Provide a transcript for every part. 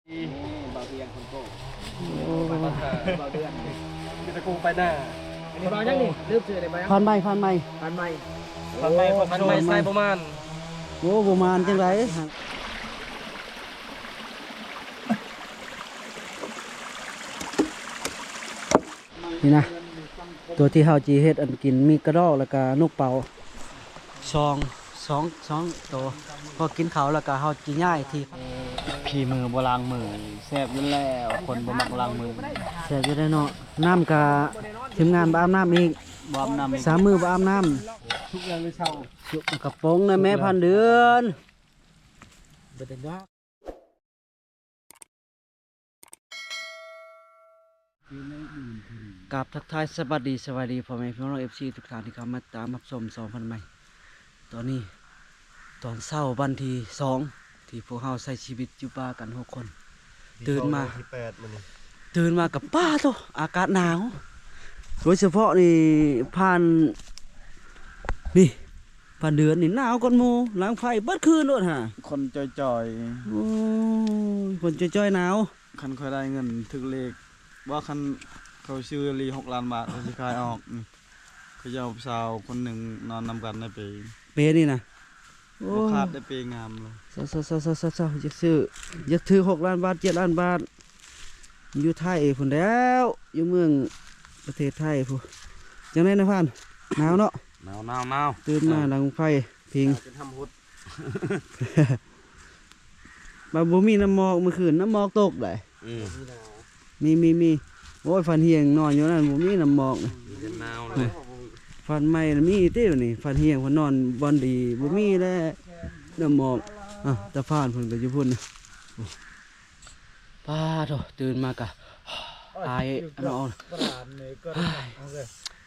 ນີ້ບ່າວເທຍງຄົນໂກ ໂອ້ ບ່າວເດືອນ ມີແຕ່ກູໄປໜ້າ ບ່າວຫຍັງນີ້? ລືມຊື່ໄດ້ບໍ່? ພັນໄມ້ ພັນໄມ້ ພັນໄມ້ ພັນໄມ້ ພັນໄມ້ຊາຍບໍ່ມານ. ໂອ້ ບໍ່ມານຈັ່ງໃດ? ນີ້ນະ ຕົວທີ່ເຮົາຊິເຮັດອັນກິນມີກະດອກ ແລ້ວກະນົກເປົ້າ ສອງ ສອງ ສອງໂຕ. ພໍກິນເຂົ້າແລ້ວກະເຮົາຊິຍ້າຍທີ່ ຝີມືບໍ່ລ້າງມື ແຊບຢູ່ແລ້ວ ຄົນບໍ່ມັກລ້າງມື ແຊບຢູ່ແລ້ວເນາະ. ນ້ຳກະທີມງານບໍ່ອາບນ້ຳອີກ ບໍ່ອາບນ້ຳອີກ ສາມມື້ບໍ່ອາບນ້ຳ ທຸກເດືອນມື້ເຊົ້າ ກະປົງນະແມ່ ພັນເດືອນ. ກາບທັກທາຍສະບາຍດີ ສະບາຍດີພໍ່ແມ່ພີ່ນ້ອງ ເອັຟຊີ ທຸກທ່ານທີ່ເຂົ້າມາຕາມຮັບຊົມຊ່ອງພັນໄມ້. ຕອນນີ້ຕອນເຊົ້າວັນທີສອງ ທີ່ພວກເຮົາໃຊ້ຊີວິດຢູ່ປ່າກັນຫົກຄົນ ຕື່ນມາ ທີ່ສອງ ວັນທີແປດມື້ນີ້ ຕື່ນມາກັບ ປ້າໂທ້ ອາກາດໜາວ ໂດຍສະເພາະນີ້ ຜ່ານ ນີ້ ຜ່ານເດືອນນີ້ໜາວກ່ອນໝູ່ ຫຼັງໄຟເບິດຄືນໂລດຫາ ຄົນຈ່ອຍໆ ໂອ້ຍ ຄົນຈ່ອຍໆໜາວ. ຄັນຂ້ອຍໄດ້ເງິນຖືກເລກ ວ່າຄັນເຂົາຊື້ອີ່ຫຼີຫົກລ້ານບາດ ຂ້ອຍຊິຂາຍອອກນີ້ ຂ້ອຍຈະເອົາຜູ້ສາວຄົນໜຶ່ງນອນນຳກັນໃນເປ ເປນີ້ນະ ໂອ້ ບໍ່ຂາດໄດ້ເປງາມເລີຍ. ເຊົາໆໆໆໆ ຢາກຊື້ ຢາກຖືກຫົກລ້ານບາດ ເຈັດລ້ານບາດ ຢູ່ໄທພຸ້ນແລ້ວ ຢູ່ເມືອງປະເທດໄທພຸ້ນ. ຈັ່ງໃດນະພານ ໜາວເນາະ? ໜາວໆໆ ຕື່ນມາຫຼັງໄຟພິງ ໜາວຈົນຫ້ຳຫົດ. ວ່າບໍ່ມີນ້ຳໝອກມື້ຄືນ ນ້ຳໝອກຕົກໄດ໋. ອືມ ມີ ມີ ມີ ໂອ້ຍ ພັນຮຽງນອນຢູ່ນັ້ນ ບໍ່ມີນ້ຳໝອກນະ ມີແຕ່ໜາວເລີຍ. ພັນໄມ້ນະມີຕິດຽວນີ້ ພັນຮຽງ ພັນນອນບ່ອນດີ ບໍ່ມີແລ້ວນ້ຳໝອກ. ອາ ຕາພານເພິ່ນກໍຢູ່ພຸ້ນນະ. ປ້າໂທ້ ຕື່ນມາກະ ອາຍ ອັນນັ້ນອອກ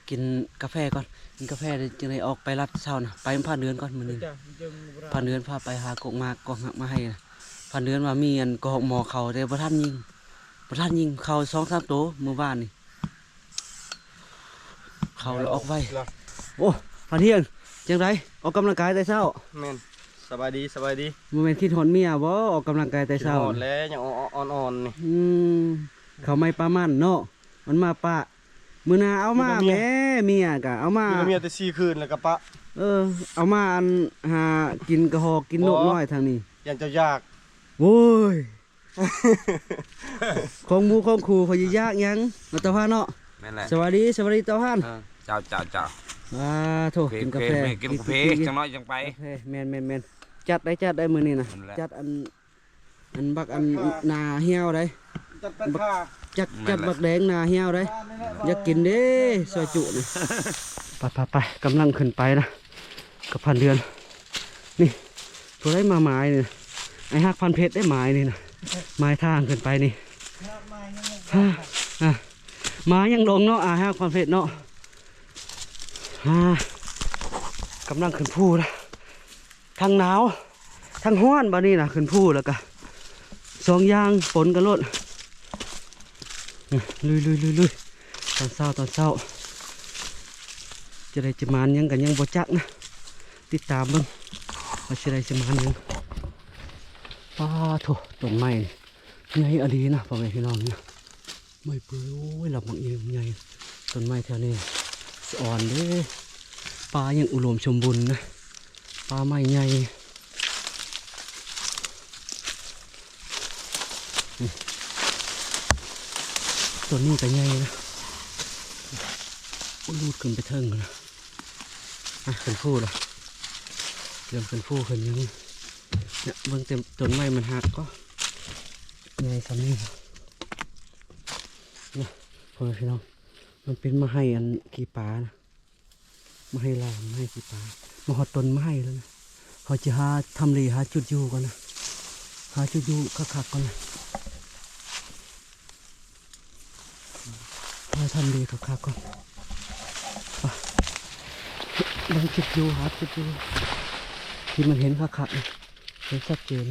ກິນກາແຟກ່ອນ ກິນກາແຟແລ້ວຈຶ່ງໄດ້ອອກໄປລັດເຊົ້ານະ. ໄປນຳພານເດືອນກ່ອນມື້ນີ້ ພານເດືອນພາໄປຫາກົກໝາກ ກົກໝາກມາໃຫ້ນະ. ພານເດືອນວ່າມີອັນກະຮອກໝໍ່ເຂົ້າ ແຕ່ບໍ່ທັນຍິງ ບໍ່ທັນຍິງ ເຂົ້າສອງສາມໂຕມື້ວານນີ້ ເຂົ້າແລ້ວອອກໄວ. ໂອ້ ພານຮຽງ ຈັ່ງໃດ ອອກກຳລັງກາຍແຕ່ເຊົ້າ? ແມ່ນ ສະບາຍດີ ສະບາຍດີ. ບໍ່ແມ່ນຄິດຮອດເມຍບໍ່ ອອກກຳລັງກາຍແຕ່ເຊົ້າ? ຄິດຮອດແລ້ວ ຍັງອ່ອນໆນີ້. ອືມ ເຂົ້າໃໝ່ປາມັນເນາະ ມັນມາປະ. ມື້ໜ້າເອົາມາແມ້ ເມຍກະເອົາມາ ເມຍແຕ່ສີ່ຄືນແລ້ວກະປະ. ເອີ ເອົາມາອັນຫາກິນກະຮອກກິນນົກນ້ອຍທາງນີ້ ຢ້ານເຈົ້າຢາກ. ໂອ້ຍ ຂອງໝູ່ຂອງຄູ່ ຂ້ອຍຊິຢາກຫຍັງເນາະ ຕາພານເນາະ. ແມ່ນແຫຼະ ສະບາຍດີ ສະບາຍດີຕາພານ. ເອີ ເຈົ້າ ເຈົ້າ ເຈົ້າ. ອາໂທ້ ກິນກາແຟ ກິນກາແຟ ຈັກໜ້ອຍຈັ່ງໄປ. ແມ່ນໆໆ ຈັດໄດ້ ຈັດໄດ້ມື້ນີ້ນະ ຈັດອັນ ອັນບັກອັນໜ້າຫ່ຽວໄດ໋ ຈັດບັກແດງໜ້າຫ່ຽວໄດ໋ ຢາກກິນເດ້ ຊອຍຈຸນະ. ໄປໆໆ ກຳລັງຂຶ້ນໄປນະ ກັບພັນເດືອນ. ນີ້ ຜູ້ໃດມາໝາຍນີ້ນະ ອ້າຍຮັກພັນເພັດໄດ້ໝາຍນີ້ນະ ໝາຍທາງຂຶ້ນໄປນີ້. ອາ ໝາຍຍັງລົງເນາະ ອ້າຍຮັກພັນເພັດເນາະ. ອາ ກຳລັງຂຶ້ນພູນະ ທັງໜາວທັງຮ້ອນ ບາດນີ້ນະ ຂຶ້ນພູແລ້ວກະສອງຢ່າງປົນກັນໂລດ. ລຸຍໆໆ ຕອນເຊົ້າ ຕອນເຊົ້າ ຈະໄດ້ຈະໝານຫຍັງກະຍັງບໍ່ຈັກນະ ຕິດຕາມເບິ່ງວ່າຊິໄດ້ຊິໝານຫຍັງ. ປາໂທ້ ຕົ້ນໄມ້ນີ້ໃຫຍ່ອີ່ຫຼີນະ ພໍ່ແມ່ພີ່ນ້ອງນະ. ໄມ້ເປືອຍ ໂອ້ຍ ລຳບັກເອວໃຫຍ່ ຕົ້ນໄມ້ແຖວນີ້ສະອອນເດ້. ປ່າຍັງອຸດົມສົມບູນນະ ປ່າໄມ້ໃຫຍ່. ຕົ້ນນີ້ກະໃຫຍ່ນະ ໂອ້ຍ ລູດຂຶ້ນໄປເທິງນະ. ອະ ຂຶ້ນພູລະ ເລີ່ມຂຶ້ນພູຂຶ້ນຫຍັງ. ເບິ່ງແຕ່ຕົ້ນໄມ້ມັນຫັກກໍໃຫຍ່ສ່ຳນີ້ນະ ພໍ່ແມ່ພີ່ນ້ອງ. ມັນເປັນໝາກໄຮອັນຂີ້ປານະ ໝາກໄຮລາວ ໝາກໄຮຂີ້ປາ. ມາຮອດຕົ້ນໝາກໄຮແລ້ວນະ ເຮົາຊິຫາທຳເລ ຫາຈຸດຢູ່ກ່ອນນະ ຫາຈຸດຢູ່ຄັກໆກ່ອນນະ. ຫາທຳເລຄັກໆກ່ອນ ໄປ ເບິ່ງຈຸດຢູ່ ຫາຈຸດຢູ່ທີ່ມັນເຫັນຄັກໆ ເຫັນຊັດເຈນ.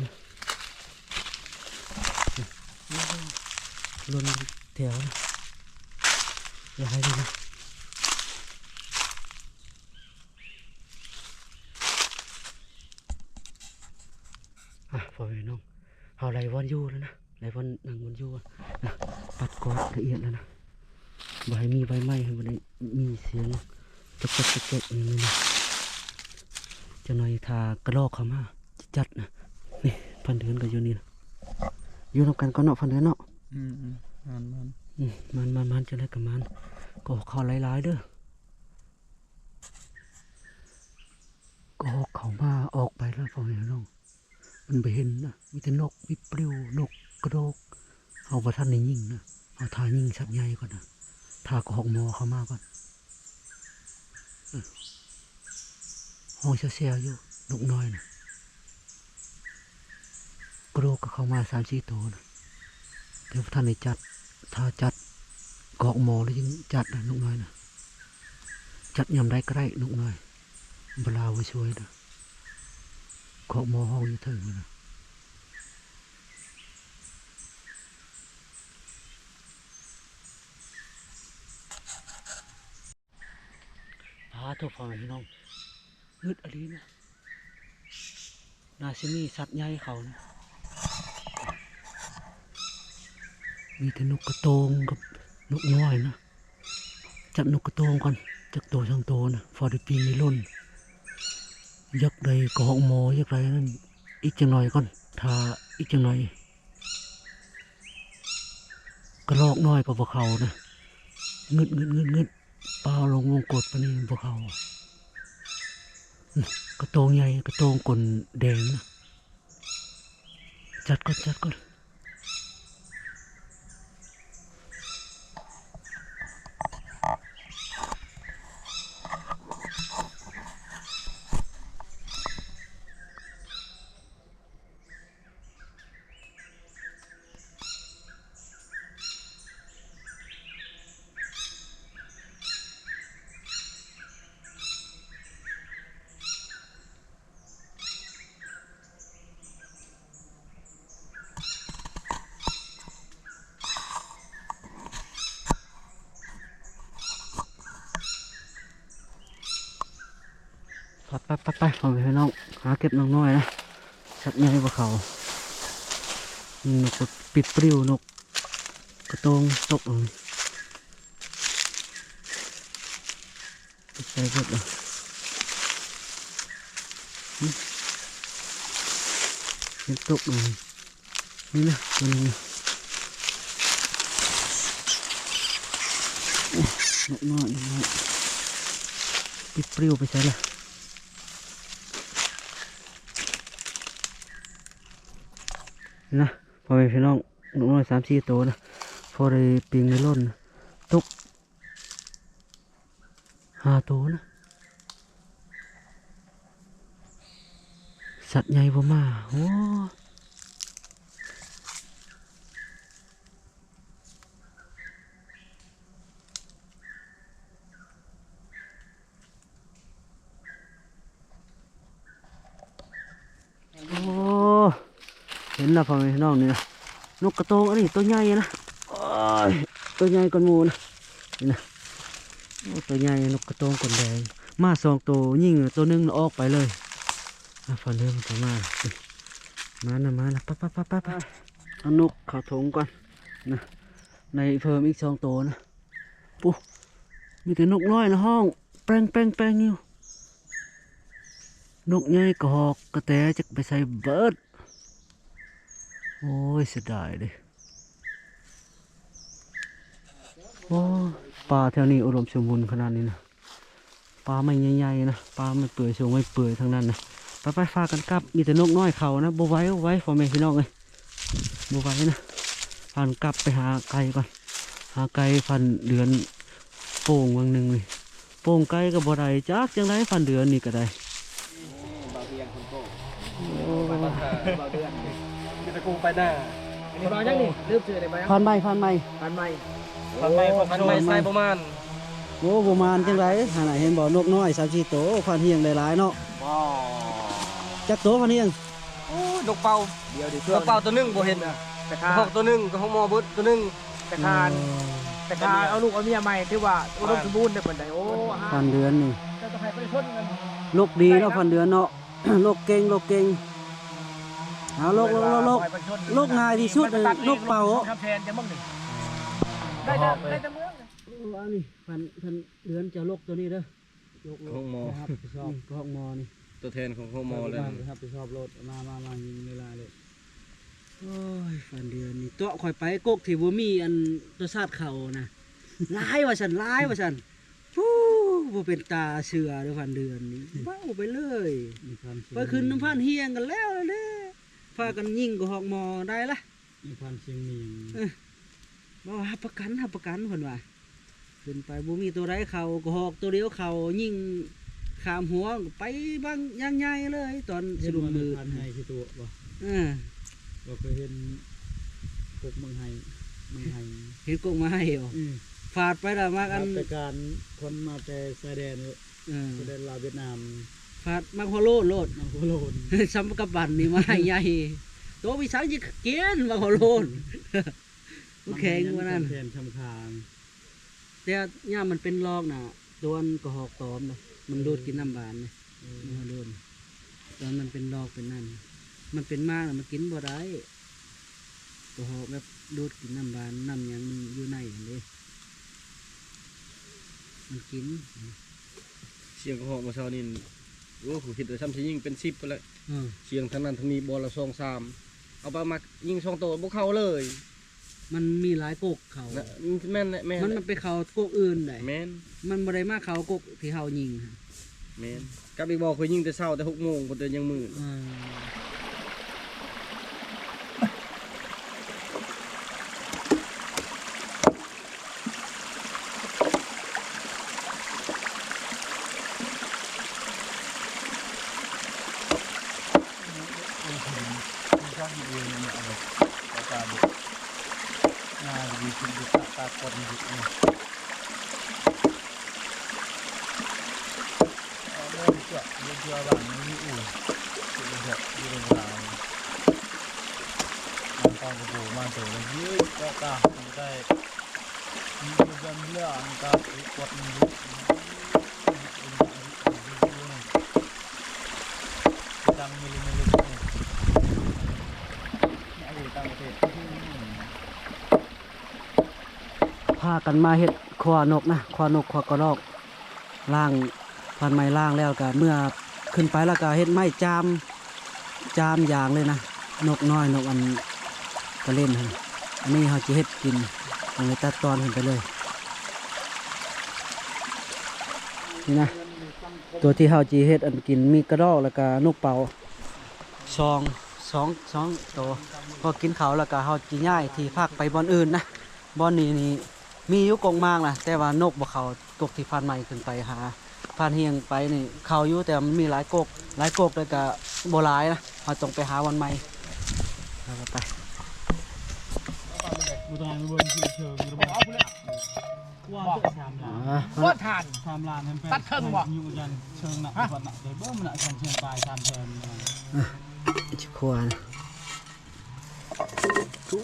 ລົນແຖວນະ ຫຼາຍເລີຍນະ. ອະ ພໍ່ແມ່ພີ່ນ້ອງ ເຮົາໄດ້ບ່ອນຢູ່ແລ້ວນະ. ແລ້ວເພິ່ນນັ່ງມັນຢູ່ນະ ປັດກວາດລະອຽດແລ້ວນະ ບໍ່ໃຫ້ມີໃບໄມ້ ໃຫ້ບໍ່ໄດ້ມີສຽງຈອກໆແຈກໆນີ້ນະ. ຈັກໜ່ອຍຖ້າກະລອກເຂົ້າມາຈະຈັດນະ. ນີ້ ພັນເດືອນກໍຢູ່ນີ້ນະ ຢູ່ນຳກັນກ່ອນເນາະ ພັນເດືອນເນາະ. ອືມໆ ມັນໆ ອືມ ມັນໆໆ ຈັ່ງໃດກໍມັນ ກໍເຂົ້າຫຼາຍໆເດີ້. ກໍເຂົ້າມາອອກໄປແລ້ວ ພໍ່ແມ່ພີ່ນ້ອງ ມັນບໍ່ເຫັນນະ ມີແຕ່ນົກ ມີປລິວ ນົກກະໂດກ. ເຮົາບໍ່ທັນໄດ້ຍິງນະ ເຮົາຖ້າຍິງສັດໃຫຍ່ກ່ອນນະ ຖ້າກະຮອກມໍເຂົ້າມາກ່ອນ. ເອີ ຮ້ອງແຊວໆຢູ່ ນົກນ້ອຍນະ. ກະໂດກກໍເຂົ້າມາສາມສີ່ໂຕນະ ແຕ່ບໍ່ທັນໄດ້ຈັດ ຖ້າຈັດກະຮອກມໍແລ້ວຈຶ່ງຈັດນະ ນົກນ້ອຍນະ. ຈັດຍາມໃດກໍໄດ້ນົກນ້ອຍ ບໍ່ລາວບໍ່ຊ່ວຍນະ. ກະຮອກມໍຮ້ອງຢູ່ເທິງພຸ້ນນະ. ປາໂທ້ ພໍ່ແມ່ພີ່ນ້ອງ ງຶດອີ່ຫຼີນະ. ໜ້າຊິມີສັດໃຫຍ່ເຂົ້ານະ. ມີແຕ່ນົກກະໂຕງກັບນົກນ້ອຍນະ. ຈັບນົກກະໂຕງກ່ອນ ຈັກໂຕສອງໂຕນະ ພໍໄດ້ປີ້ງໄດ້ຫຼົ່ນ. ຢາກໄດ້ກະຮອກມໍ ຢາກໄດ້ນັ້ນ ອີກຈັກໜ່ອຍກ່ອນ ຖ້າອີກຈັກໜ່ອຍ. ກະລອກນ້ອຍກໍບໍ່ເຂົ້ານະ ງຶດໆໆ ປາວລົງວົງກົດປານນີ້ບໍ່ເຂົ້າ. ກະໂຕງໃຫຍ່ ກະໂຕງກົ້ນແດງນະ. ຈັດກ່ອນ ຈັດກ່ອນ. ໄປໆໆໆ ພໍ່ແມ່ພີ່ນ້ອງ ຫາເກັບນົກນ້ອຍນະ ສັດໃຫຍ່ບໍ່ເຂົ້າ. ນົກກໍປິດປລິວ ນົກກະໂຕງຕົກລົງ ໄປເບິດລະ. ຫຶ ຍັງຕົກຢູ່ ນີ້ນະ ຕົວໜຶ່ງນະ. ໂອ້ ນົກນ້ອຍ ນົກນ້ອຍ ປິດປລິວໄປໃສລະ? ນີ້ນະ ພໍ່ແມ່ພີ່ນ້ອງ ນົກນ້ອຍສາມສີ່ໂຕນະ ພໍໄດ້ປີ້ງໄດ້ຫຼົ່ນ ຕົກ ຫ້າໂຕນະ ສັດໃຫຍ່ບໍ່ມາ. ໂອ້ ໂອ້ ເຫັນລະພໍ່ແມ່ພີ່ນ້ອງ ນີ້ນະ ນົກກະໂຕງ ອັນນີ້ໂຕໃຫຍ່ນະ. ໂອ້ຍ ໂຕໃຫຍ່ກວ່າໝູ່ນະ ນີ້ນະ. ໂອ້ ໂຕໃຫຍ່ ນົກກະໂຕງກົ້ນແດງ ມາສອງໂຕ ຍິງໂຕໜຶ່ງອອກໄປເລີຍ. ອາ ຟ້າວເດີນເຂົ້າມາ ມານະ ມານະ ໄປໆໆໆ ເອົານົກເຂົ້າຖົງກ່ອນນະ ໄດ້ເພີ່ມອີກສອງໂຕນະ. ປູ ມີແຕ່ນົກນ້ອຍນະ ຮ້ອງແປ້ງໆໆຢູ່. ນົກໃຫຍ່ກະຮອກກະແຕຈັກໄປໃສເບິດ. ໂອ້ຍ ເສຍດາຍເດ້. ໂອ້ ປ່າແຖວນີ້ອຸດົມສົມບູນຂະໜາດນີ້ນະ. ປ່າໄມ້ໃຫຍ່ໆນະ ປ່າໄມ້ເປື່ອຍ ສວງໄມ້ເປື່ອຍທັງນັ້ນນະ. ໄປໆ ພາກັນກັບ ມີແຕ່ນົກນ້ອຍເຂົ້ານະ. ບໍ່ໄຫວ ບໍ່ໄຫວ ພໍ່ແມ່ພີ່ນ້ອງເອີຍ ບໍ່ໄຫວນະ. ພາກັນກັບໄປຫາໄກ່ກ່ອນ ຫາໄກ່ ພັນເດືອນໂປ່ງວັງໜຶ່ງນີ້ ໂປ່ງໄກ່ກໍບໍ່ໄດ້ ຈັກຈັ່ງໃດ ພັນເດືອນນີ້ກໍໄດ້. ເບົາເດືອນຄົນໂກ້ ໂອ້ ເບົາເດືອນ ມີແຕ່ກູໄປໜ້າ ຄົນເອົາຫຍັງນີ້? ລືມຊື່ໄດ້ບໍ່? ພັນໄມ້ ພັນໄມ້ ພັນໄມ້ ພັນໄມ້ ໂອ້ ພັນໄມ້ ພັນໄມ້ ໃສ່ບໍ່ມານ. ໂອ້ ບໍ່ມານຈັ່ງໃດ ຫັ້ນນະ ເຫັນບໍ່ ນົກນ້ອຍສາມສີ່ໂຕ ພັນຮຽງໄດ້ຫຼາຍເນາະ. ບໍ່ ຈັກໂຕພັນຮຽງ? ໂອ້ຍ ນົກເປົ້າ ດຽວ ນົກເປົ້າໂຕໜຶ່ງບໍ່ເຫັນນະ ກະຮອກໂຕໜຶ່ງ ກະຮອກມໍເບິດໂຕໜຶ່ງ. ແຕ່ຂ້າ ເອີ ແຕ່ຂ້າເອົາລູກເອົາເມຍໃໝ່ ຖືວ່າອຸດົມສົມບູນໄດ້ປານໃດ. ໂອ້ ພັນເດືອນນີ້ ເຈົ້າຕ້ອງໃຫ້ປະຊາຊົນນັ້ນ ນົກດີເນາະ ພັນເດືອນເນາະ. ນົກເກັ່ງ ນົກເກັ່ງ ເອົາ ຫຼົກ ຫຼົກ ຫຼົກ ຫຼົກງ່າຍທີ່ສຸດ ນົກເປົ້າ. ໄດ້ແຕ່ ໄດ້ແຕ່ເມືອງ. ໂອ້ ອັນນີ້ພັນ ພັນເດືອນ ເຈົ້າຫຼົກໂຕນີ້ເດີ. ຫຼົກ ຫຼົກ ຮັບຜິດຊອບ ອືມ ກໍຮອກໝໍນີ້ ຕົວແທນຂອງຮອກໝໍເລີຍ ຮັບຜິດຊອບໂລດ. ມາ ມາ ມາ ຍິງເວລາໂລດ. ໂອ້ຍ ພັນເດືອນນີ້ ຕົວະຂ້ອຍໄປກົກທີ່ບໍ່ມີອັນຕົວຊາດເຂົ້ານະ ຫຼາຍວ່າຊັ້ນ ຫຼາຍວ່າຊັ້ນ. ໂອ້ ບໍ່ເປັນຕາເຊື່ອເດີ ພັນເດືອນນີ້ ເວົ້າໄປເລີຍ. ໄປຂຶ້ນນຳພັນຮຽງກັນແລ້ວແຫຼະ ພາກັນຍິງກໍຮອກໝໍໄດ້ລະ. ມີຄວາມສ່ຽງມີຫຍັງ ເອີ ບໍ່ ຮັບປະກັນ ຮັບປະກັນ ເພິ່ນວ່າ. ຂຶ້ນໄປບໍ່ມີໂຕໃດເຂົ້າ ກໍຮອກໂຕດຽວເຂົ້າ ຍິງຂ້າມຫົວໄປບາງຢ່າງໃຫຍ່ເລີຍ ຕອນສະດຸ້ງມືດ. ເຫັນວ່າໃນພັນໄຮ່ຊິຕົວະບໍ່? ເອີ ບໍ່ເຄີຍເຫັນກົກມັກໄຮ່ ມັກໄຮ່ ເຫັນກົກມັກໄຮ່ບໍ່? ອືມ ຟາດໄປລະມັກອັນ ໄປການຄົນມາແຕ່ຊາຍແດນ. ເອີ ແຕ່ລາວຫວຽດນາມ ຟາດມັກຫົວໂລນໂລດ ມັກຫົວໂລນ ຊຳກັບບັນນີ້ມາໃຫ້ໃຫຍ່ ໂຕມີສັງຊິກິນມັກຫົວໂລນ ມັນແຂງປານນັ້ນ ແຂນຊຳຄາງ. ແຕ່ຍາມມັນເປັນລອກນະ ໂຕອັນກະຮອກຕອມນະ ມັນດູດກິນນ້ຳບານນະ ເອີ ມັນຫົວໂລນ. ຕອນມັນເປັນລອກເປັນນັ້ນ ມັນເປັນໝາກນະ ມັນກິນບໍ່ໄດ້. ກະຮອກແບບດູດກິນນ້ຳບານ ນ້ຳຫຍັງມັນຢູ່ໃນຫັ້ນເດ້ ມັນກິນ. ສຽງກະຮອກມື້ເຊົ້ານີ້ ໂອ້ ຂ້ອຍຄິດວ່າຊ່ຳຊິຍິງເປັນສິບພຸ້ນແຫຼະ. ເອີ ສຽງທາງນັ້ນທາງນີ້ ບໍ່ລະສອງສາມ ເອົາໄປມາຍິງສອງໂຕບໍ່ເຂົ້າເລີຍ. ມັນມີຫຼາຍກົກເຂົ້າ ແມ່ນແຫຼະ ແມ່ນ ມັນ ແມ່ນ ມັນໄປເຂົ້າກົກອື່ນໄດ໋. ແມ່ນ ມັນບໍ່ໄດ້ມາເຂົ້າກົກທີ່ເຮົາຍິງ. ແມ່ນ ກັບອີກບໍ່ ຂ້ອຍຍິງແຕ່ເຊົ້າ ແຕ່ຫົກໂມງພຸ້ນ ແຕ່ຍັງມືດ. ເອີ ພາກັນມາເຮັດຂົວນົກນະ ຂົວນົກ ຂົວກະລອກ ລ້າງ ພັນໄມ້ລ້າງແລ້ວກະເມືອ ຂຶ້ນໄປແລ້ວກະເຮັດໄມ້ຈາມ ຈາມຢາງເລີຍນະ ນົກນ້ອຍ ນົກອັນກະເລັນຫັ້ນ. ອັນນີ້ເຮົາຈະເຮັດກິນ ເຮົາເລີຍຕັດຕອນຂຶ້ນໄປເລີຍ ນີ້ນະ. ຕົວທີ່ເຮົາຈະເຮັດອັນກິນມີກະດອກ ແລ້ວກະນົກເປົ້າ ສອງ ສອງ ສອງໂຕ. ພໍກິນເຂົ້າແລ້ວກະເຮົາຈະຍ້າຍທີ່ພັກໄປບ່ອນອື່ນນະ. ບ່ອນນີ້ນີ້ມີຢູ່ກົກໝາກນະ ແຕ່ວ່ານົກບໍ່ເຂົ້າກົກທີ່ຜ່ານໄມ້ຂຶ້ນໄປຫາ ຜ່ານຮຽງໄປນີ້ເຂົ້າຢູ່ ແຕ່ວ່າມັນມີຫຼາຍກົກ ຫຼາຍກົກ ແລ້ວກະບໍ່ຫຼາຍນະ ເຮົາຕ້ອງໄປຫາບ່ອນໃໝ່. ເຮົາກະໄປ ບໍ່ ຖານ ສາມລ້ານ ຕັດເຄິ່ງບໍ່? ຢູ່ກັນເຊີງນະ ວັດນະ ໄດ້ເບິ່ງນະ ສອງແສນປາຍ ສາມແສນນະ ອ່ະ ຊິຄົວນະ ຕົ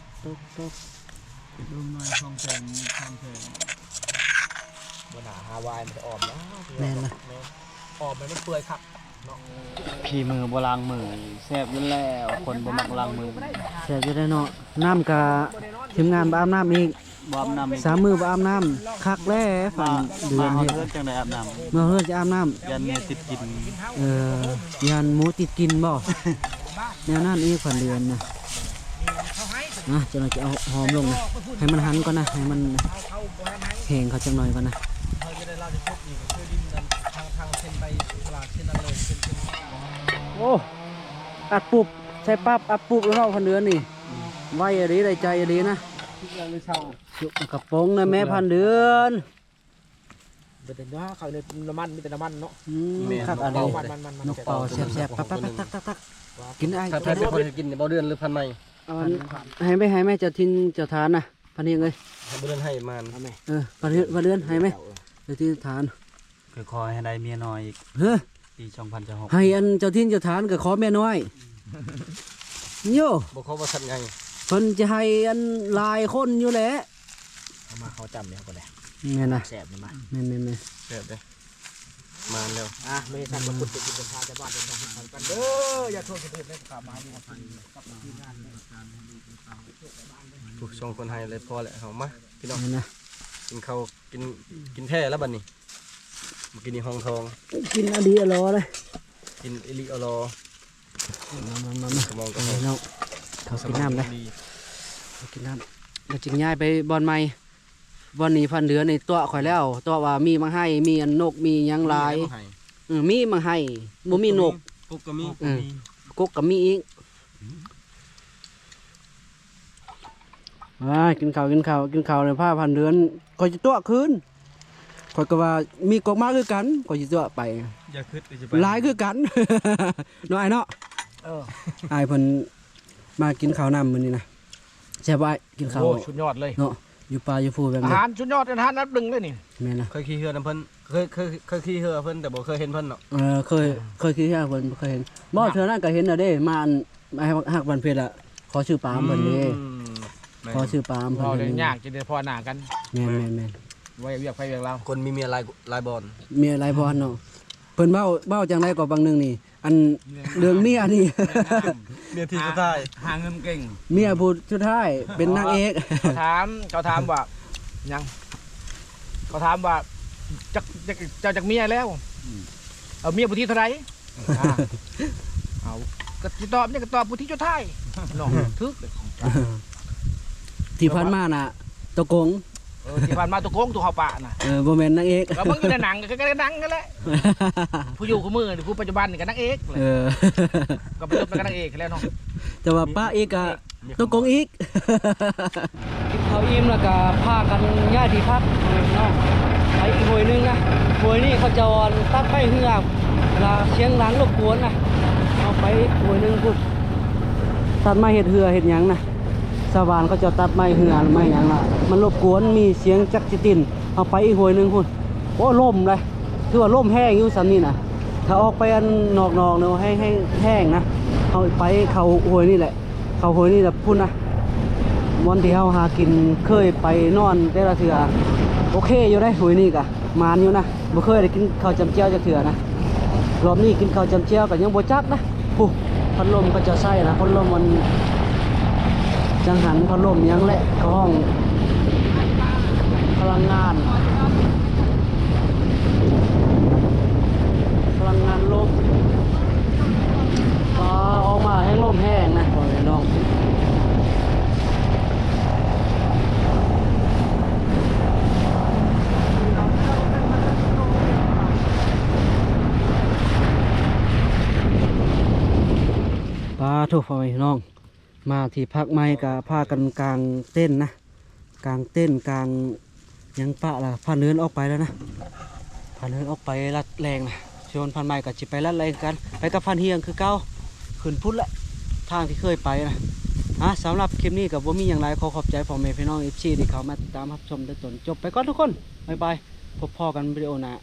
ກ ຕົກ ຕົກ ເບິ່ງໜ້ອຍ ສອງແສນ ສາມແສນ ບໍ່ໜ້າຫາວາຍ ມັນຈະອອມນະ ແມ່ນນະ ແມ່ນ ອອມໃຫ້ມັນເປື່ອຍຄັກ. ຝີມືບໍ່ລ້າງມື ແຊບຢູ່ແລ້ວ ຄົນບໍ່ມັກລ້າງມື ແຊບຢູ່ແລ້ວເນາະ. ນ້ຳກະທີມງານບໍ່ອາບນ້ຳອີກ ບໍ່ອາບນ້ຳອີກ ສາມມື້ບໍ່ອາບນ້ຳ ຄັກແລ້ວ ມາ ເດືອນ ມາຮອດເຮືອນຈັ່ງໄດ້ອາບນ້ຳ ເມື່ອເຮືອນຈະອາບນ້ຳ ຢ້ານໝູຕິດກິນ. ເອີ ຢ້ານໝູຕິດກິນບໍ່? ແນວນັ້ນອີກ ພັນເດືອນນະ. ອ່ະ ຈັກໜ້ອຍຈະເອົາຫອມລົງນະ ໃຫ້ມັນຫັນກ່ອນນະ ໃຫ້ມັນແຫ້ງເຂົ້າຈັກໜ້ອຍກ່ອນນະ. ໂອ້ ອັດປຸບ ໃສ່ປັບ ອັດປຸບແລ້ວເນາະ ພັນເດືອນນີ້ ໄວອີ່ຫຼີ ໄດ້ໃຈອີ່ຫຼີນະ. ສຸກກະປອງນະແມ່ ພັນເດືອນ. ເປັນຕາເຂົ້າໃນນ້ຳມັນ ມີແຕ່ນ້ຳມັນເນາະ. ອືມ ແມ່ນ ຄັກອັນນີ້ ນົກເປົ້າ ນົກເປົ້າແຊບໆ ຕັກໆ ກິນອ້າຍ ໃຜເປັນຄົນເຮັດກິນ ບໍ່ເດືອນ ຫຼື ພັນໃໝ່? ເອົາ ໃຫ້ແມ່ ໃຫ້ແມ່ເຈົ້າຖິ່ນເຈົ້າຖານນະ ພັນເຮງເອີຍ ໃຫ້ບໍ່ເດືອນ ໃຫ້ມານ ເອີ ພັນເຮືອນ ພັນເຮືອນ ໃຫ້ແມ່ ເຈົ້າຖິ່ນຖານ. ຂ້ອຍຂໍໃຫ້ໄດ້ເມຍນ້ອຍອີກ ເຮີ ປີສອງພັນຊາວຫົກ ໃຫ້ອັນເຈົ້າຖິ່ນເຈົ້າຖານກໍຂໍເມຍນ້ອຍ ໂຍ ບໍ່ຂໍວ່າສັດໃຫຍ່ ເພິ່ນຈະໃຫ້ອັນຫຼາຍຄົນຢູ່ແຫຼະ. ເອົາມາເຂົ້າຈ້ຳນີ້ເຮົາກໍໄດ້ ແມ່ນນະ ແຊບນະ ມາ ແມ່ນໆໆ ແຊບເດ້. ມາແລ້ວ ອ່ະ ມີສັກມາພຸດເປັນຈິດເປັນທານຊາວບ້ານເປັນທານກັນເດີ ຢ່າໂທດເປັນເທບເດ້ ຂ້າມາຢູ່ກັບທີມງານເດ້ ໂອ້ ສອງຄົນໃຫ້ເລີຍ ພໍແລ້ວ ເຮົາມາ ພີ່ນ້ອງ ນີ້ນະ ກິນເຂົ້າ ກິນ ກິນແທ້ແລ້ວບັດນີ້ ມື້ກີ້ນີ້ຫ້ອງທອງ ກິນອະລີອະລໍເດ້ ກິນອີ່ຫຼີອະລໍ ມາ ມາ ມາ ມາ ສະໝອງກໍ ພີ່ນ້ອງ ເຂົ້າກິນນ້ຳເດ້ ສະໝອງກໍດີ ເຂົ້າກິນນ້ຳ ແລ້ວຈຶ່ງຍ້າຍໄປບ່ອນໃໝ່ ບ່ອນນີ້ພັນເດືອນນີ້ຕົວະຂ້ອຍແລ້ວ ຕົວະວ່າມີໝາກໄຮ່ ມີອັນນົກ ມີຫຍັງຫຼາຍ ມີໝາກໄຮ່ ເອີ ມີໝາກໄຮ່ ບໍ່ມີນົກ ກົກກໍມີ ເອີ ກົກກໍມີອີກ ອ່າ ກິນເຂົ້າ ກິນເຂົ້າ ກິນເຂົ້າແລ້ວພາພັນເດືອນ ຂ້ອຍຊິຕົວະຄືນ ຂ້ອຍກໍວ່າມີກົກມາຄືກັນ ຂ້ອຍຊິຕົວະໄປ ຢ່າຄິດວ່າຊິໄປ ຫຼາຍຄືກັນ ເນາະອ້າຍເນາະ ເອີ ອ້າຍເພິ່ນມາກິນເຂົ້ານຳມື້ນີ້ນະ ແຊບບໍ່ອ້າຍ ກິນເຂົ້າ ໂອ້ ສຸດຍອດເລີຍເນາະ ຢູ່ປ່າຢູ່ພູແບບນີ້ ອາຫານສຸດຍອດ ອາຫານອັນດັບໜຶ່ງເລີຍນີ້ ແມ່ນລະ ເຄີຍຂີ່ເຮືອນຳເພິ່ນ ເຄີຍ ເຄີຍ ເຄີຍຂີ່ເຮືອເພິ່ນ ແຕ່ບໍ່ເຄີຍເຫັນເພິ່ນເນາະ ເອີ ເຄີຍ ເຄີຍຂີ່ເຮືອເພິ່ນ ບໍ່ເຄີຍເຫັນ ບໍ່ ເທື່ອນັ້ນກໍເຫັນແລ້ວເດ້ ມາອັນ ອ້າຍຮັກ ຮັກບ້ານເພັດລະ ຂໍຊື້ປາເພິ່ນເດ້ ອືມ ແມ່ນ ຂໍຊື້ປາເພິ່ນ ເວົ້າແລ້ວຍາກ ຈະໄດ້ພໍ້ໜ້າກັນ ແມ່ນໆໆ ໄວ້ວຽກໃຜວຽກລາວ ຄົນມີເມຍຫຼາຍ ຫຼາຍບ່ອນ ເມຍຫຼາຍບ່ອນເນາະ ເພິ່ນເວົ້າ ເວົ້າຈັ່ງໃດກໍບາງໜຶ່ງນີ້ ອັນເລື່ອງເມຍນີ້ ເມຍທີ່ສຸດທ້າຍ ຫາເງິນເກັ່ງ ເມຍຜູ້ສຸດທ້າຍເປັນນາງເອກ ເຂົາຖາມ ເຂົາຖາມວ່າຫຍັງ ເຂົາຖາມວ່າ ຈັກ ຈັກ ເຈົ້າຈັກເມຍແລ້ວ ອືມ ເອົາເມຍຜູ້ທີເທົ່າໃດ ອ່າ ເອົາ ກໍຊິຕອບຫຍັງ ກໍຕອບຜູ້ທີສຸດທ້າຍເນາະ ຖືກ ທີ່ຜ່ານມານະ ຕົວໂກງ ເອີ ທີ່ຜ່ານມາຕົວໂກງ ຕົວເຮົາປະນະ ເອີ ບໍ່ແມ່ນນາງເອກ ກໍເບິ່ງຢູ່ໃນໜັງ ກໍຄືກັນກັບໜັງນັ້ນແຫຼະ ຜູ້ຢູ່ຄູ່ມື້ນີ້ ຜູ້ປັດຈຸບັນນີ້ກໍນາງເອກ ເອີ ກໍປະຍຸກມາກັບນາງເອກແລ້ວເນາະ ແຕ່ວ່າປະອີກກໍຕົວໂກງອີກ ກິນເຂົ້າອີ່ມແລ້ວກໍພາກັນຍ້າຍທີ່ພັກ ພີ່ນ້ອງ ໄປອີກຫ້ວຍໜຶ່ງນະ ຫ້ວຍນີ້ເຂົາເຈົ້າຕັດໄມ້ເຮືອ ລະສຽງດັງລົບກວນນະ ເຮົາໄປອີກຫ້ວຍໜຶ່ງພຸ້ນ ຕັດໄມ້ເຮັດເຮືອເຮັດຫຍັງນະ ຊາວບ້ານເຂົາເຈົ້າຕັດໄມ້ເຮືອໄມ້ຫຍັງລະ ມັນລົບກວນ ມີສຽງຈັກຊິຕິນ ເຮົາໄປອີກຫ້ວຍໜຶ່ງພຸ້ນ ໂອ້ ລົມເດ້ ຖືວ່າລົມແຮງຢູ່ຊ່ຳນີ້ນະ ຖ້າອອກໄປອັນນອກໆ ເນາະ ແຮງ ແຮງ ແຮງນະ ເຮົາໄປເຂົ້າຫ້ວຍນີ້ແຫຼະ ເຂົ້າຫ້ວຍນີ້ລະພຸ້ນນະ ບ່ອນທີ່ເຮົາຫາກິນ ເຄີຍໄປນອນແຕ່ລະເທື່ອ ໂອເຄຢູ່ເດ້ ຫ້ວຍນີ້ກະ ໝານຢູ່ນະ ບໍ່ເຄີຍໄດ້ກິນເຂົ້າຈ້ຳແຈ່ວຈັກເທື່ອນະ ລອບນີ້ກິນເຂົ້າຈ້ຳແຈ່ວກໍຍັງບໍ່ຈັກນະ ພຸ້ນ ພັດລົມເຂົາເຈົ້າໃຊ້ນະ ພັດລົມມັນ ຈັງຫັນ ພັດລົມຫຍັງແຫຼະ ເຂົາຮ້ອງ ພະລັງງານ ພະລັງງານລົມ ປາ ອອກມາແຮງ ລົມແຮງນະ ພໍ່ແມ່ພີ່ນ້ອງ ປາໂທ້ ພໍ່ແມ່ພີ່ນ້ອງ ມາທີ່ພັກໃໝ່ກໍພາກັນກາງເຕັນນະ ກາງເຕັນກາງຫຍັງປະລະ ພາເນີນອອກໄປແລ້ວນະ ພາເນີນອອກໄປລັດແລ່ງນະ ສ່ວນພັນໃໝ່ກໍຊິໄປລັດແລ່ງກັນ ໄປກັບພັນຮຽງຄືເກົ່າ ຂຶ້ນພຸ້ນແຫຼະ ທາງທີ່ເຄີຍໄປນະ ອ່າ ສຳລັບຄລິບນີ້ກໍບໍ່ມີຫຍັງຫຼາຍ ຂໍຂອບໃຈພໍ່ແມ່ພີ່ນ້ອງ ເອັຟຊີ ທີ່ເຂົ້າມາຕິດຕາມຮັບຊົມແຕ່ຕົ້ນຈົບ ໄປກ່ອນທຸກຄົນ ບາຍບາຍ ພົບພໍ້ກັນວິດີໂອໜ້າ.